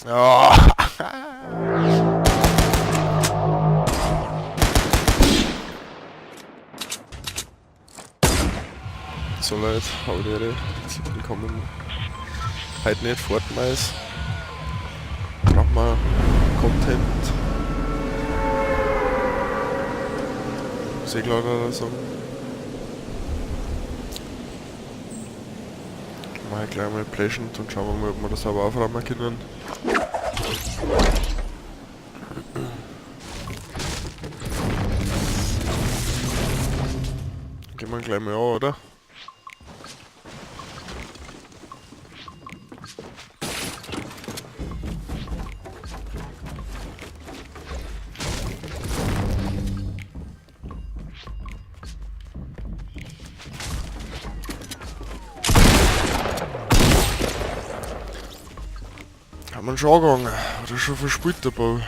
Ja. So Leute, habe die Ehre. Willkommen. Heute nicht Fortnite. Brauchen wir Content. Segler oder so. Mach ich gleich mal Pleasant und schauen wir mal, ob wir das sauber aufräumen können. Gehen wir gleich mal an, oder? Haben wir schon angegangen. Oder schon verspielt der Ball.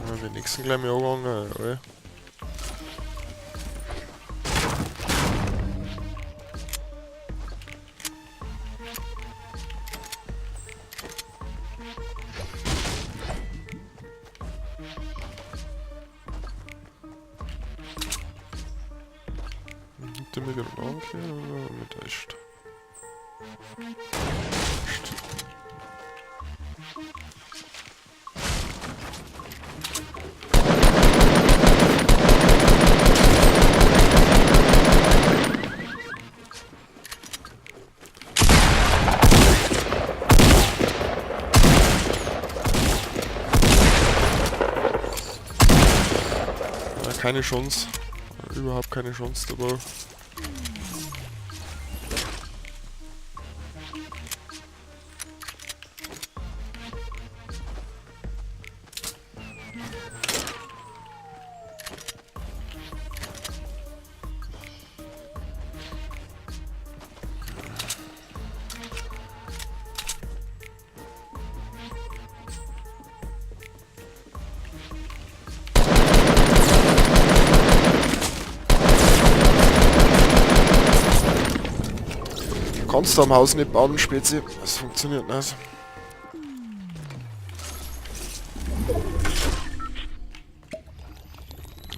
Ja, den nächsten gleich mal angegangen, oder? Hinter mir gerade angekehrt oder mit echt? Ja, keine Chance. Überhaupt keine Chance dabei. Kannst du am Haus nicht bauen, Spezi. Das funktioniert nicht.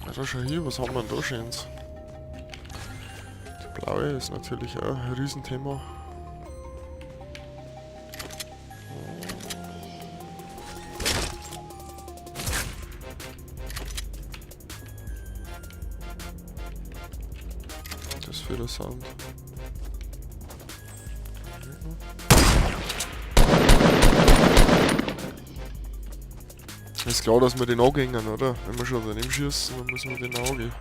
Ja, da schau hier, was haben wir denn da Schönes? Die blaue ist natürlich auch ein Riesenthema. Das für der Sound. Ist klar, dass wir den angehen, oder? Wenn wir schon daneben schießen, dann müssen wir den angehen.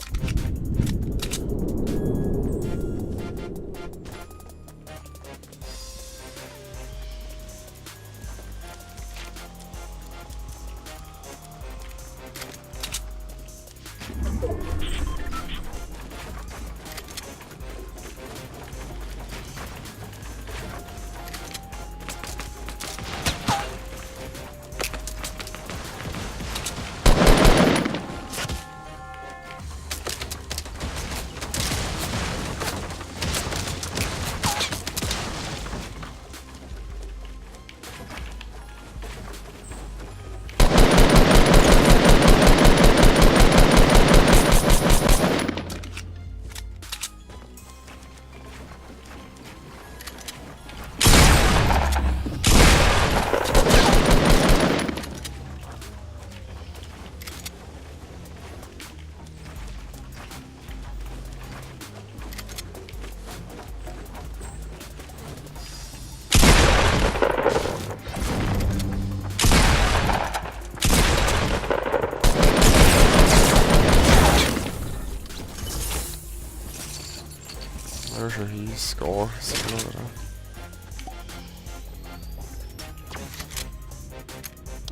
Ja, schon hieß, gar, oder?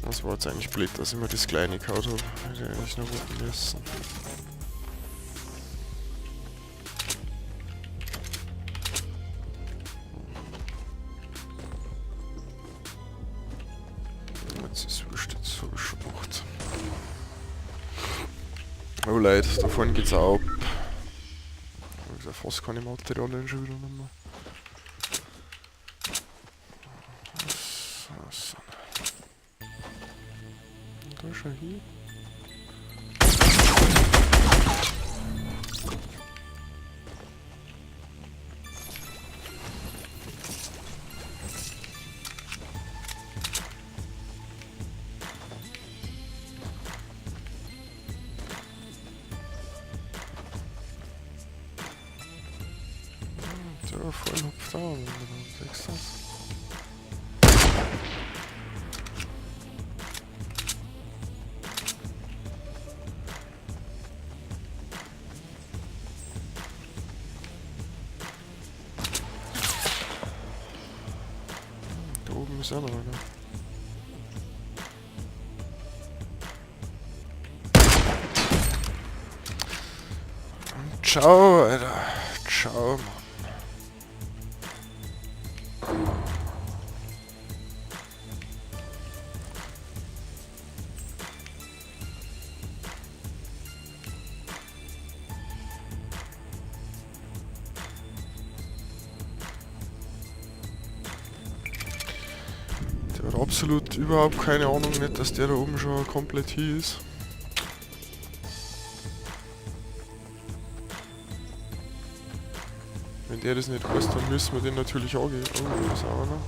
Das war jetzt eigentlich blöd, dass ich mir das kleine gehauen habe. Hätte ich eigentlich noch warten müssen. Jetzt ist es wurscht, jetzt habe ich schon gemacht. Oh Leute, da vorne geht's auch ab. Ich habe fast keine Materialien schon wieder nicht mehr. So, so. Da schon hier. Da vorne hupft auch einer, siehst du das? Da oben ist auch noch einer. Und ciao, Alter. Ciao, Mann. Der hat absolut überhaupt keine Ahnung, nicht, dass der da oben schon komplett hier ist. Wenn der das nicht weiß, dann müssen wir den natürlich auch gehen. Oh, da ist auch einer.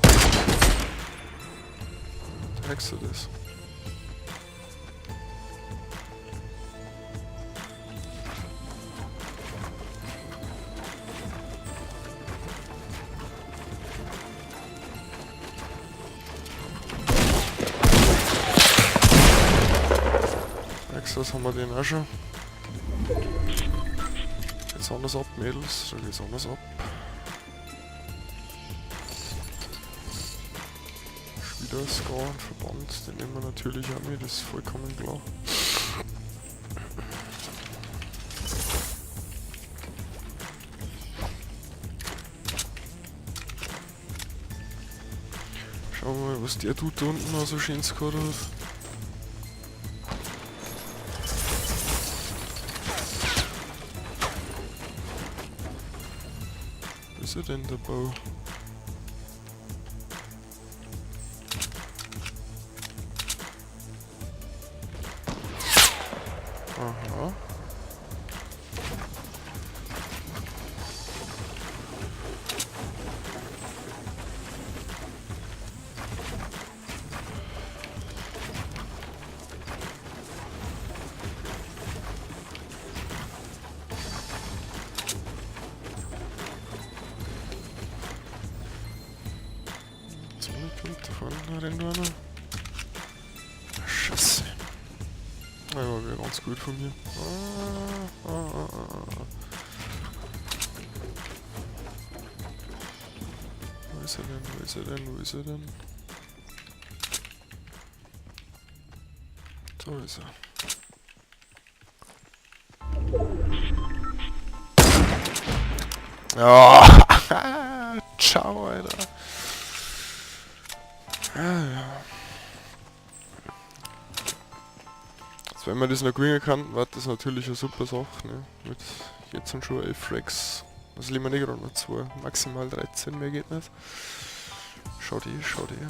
Merkst du das? Merkst du, das haben wir den auch schon. Geht's anders ab, Mädels. Da geht's anders ab. Schon wieder Scar und Verband, den nehmen wir natürlich auch mit, das ist vollkommen klar. Schauen wir mal, was der tut da unten noch so schön gehabt hat. Wo ist er denn, der Bau? Aha. Da vorne rennt einer. Scheiße. Ja, war wieder ganz gut von mir. Ah, ah, ah, ah, ah. Wo ist er denn? Wo ist er denn? Wo ist er denn? Da ist er. Ja, ciao, Alter. Ja, ja. Also wenn man das noch gewinnen kann, wird das natürlich eine super Sache, ne? Mit jetzt sind schon 11 Frags. Also lieber nicht gerade noch 2, maximal 13, mehr geht nicht. Schau dir, schau dir.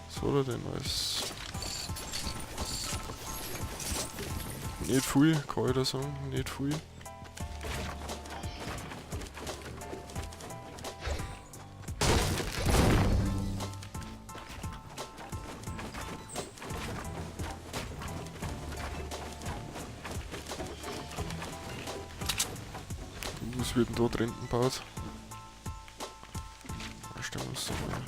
Was hat er denn alles? Nicht viel, kann ich da sagen, nicht viel. Was wird denn da drin gebaut? Stellen wir uns da mal.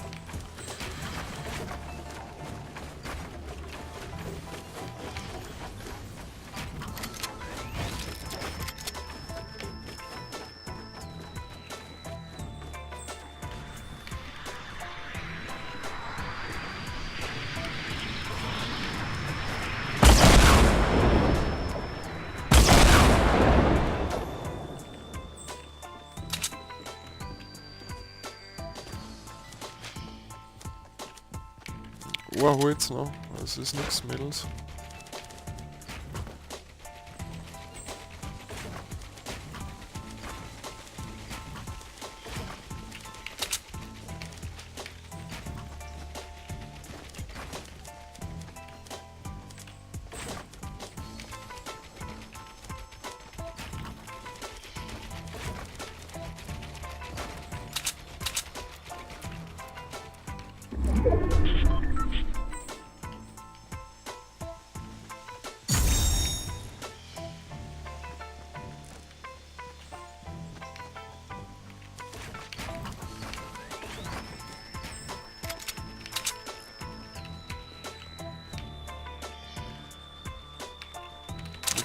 Ein Holz noch. Das ist nichts, Mädels.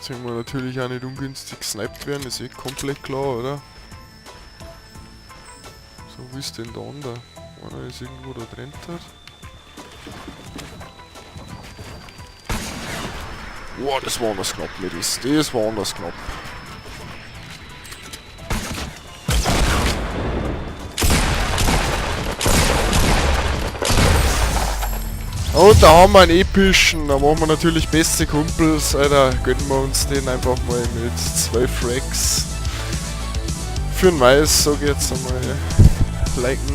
Jetzt werden wir natürlich auch nicht ungünstig gesniped werden, ist eh komplett klar, oder? So, wo ist denn der andere? Einer ist irgendwo da drin. Boah, das war anders knapp, Mädels. Das war anders knapp. Und da haben wir einen epischen, da machen wir natürlich beste Kumpels, Alter, gönnen wir uns den einfach mal mit 12 Frags. Für den Mais, sag ich jetzt einmal, liken,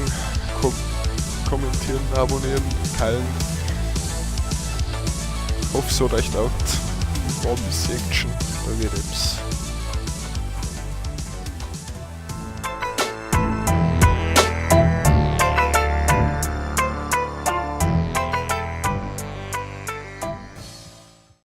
kommentieren, abonnieren, teilen. Hoffe, es hat euch taugt. War ein bisschen Action, da wird etwas.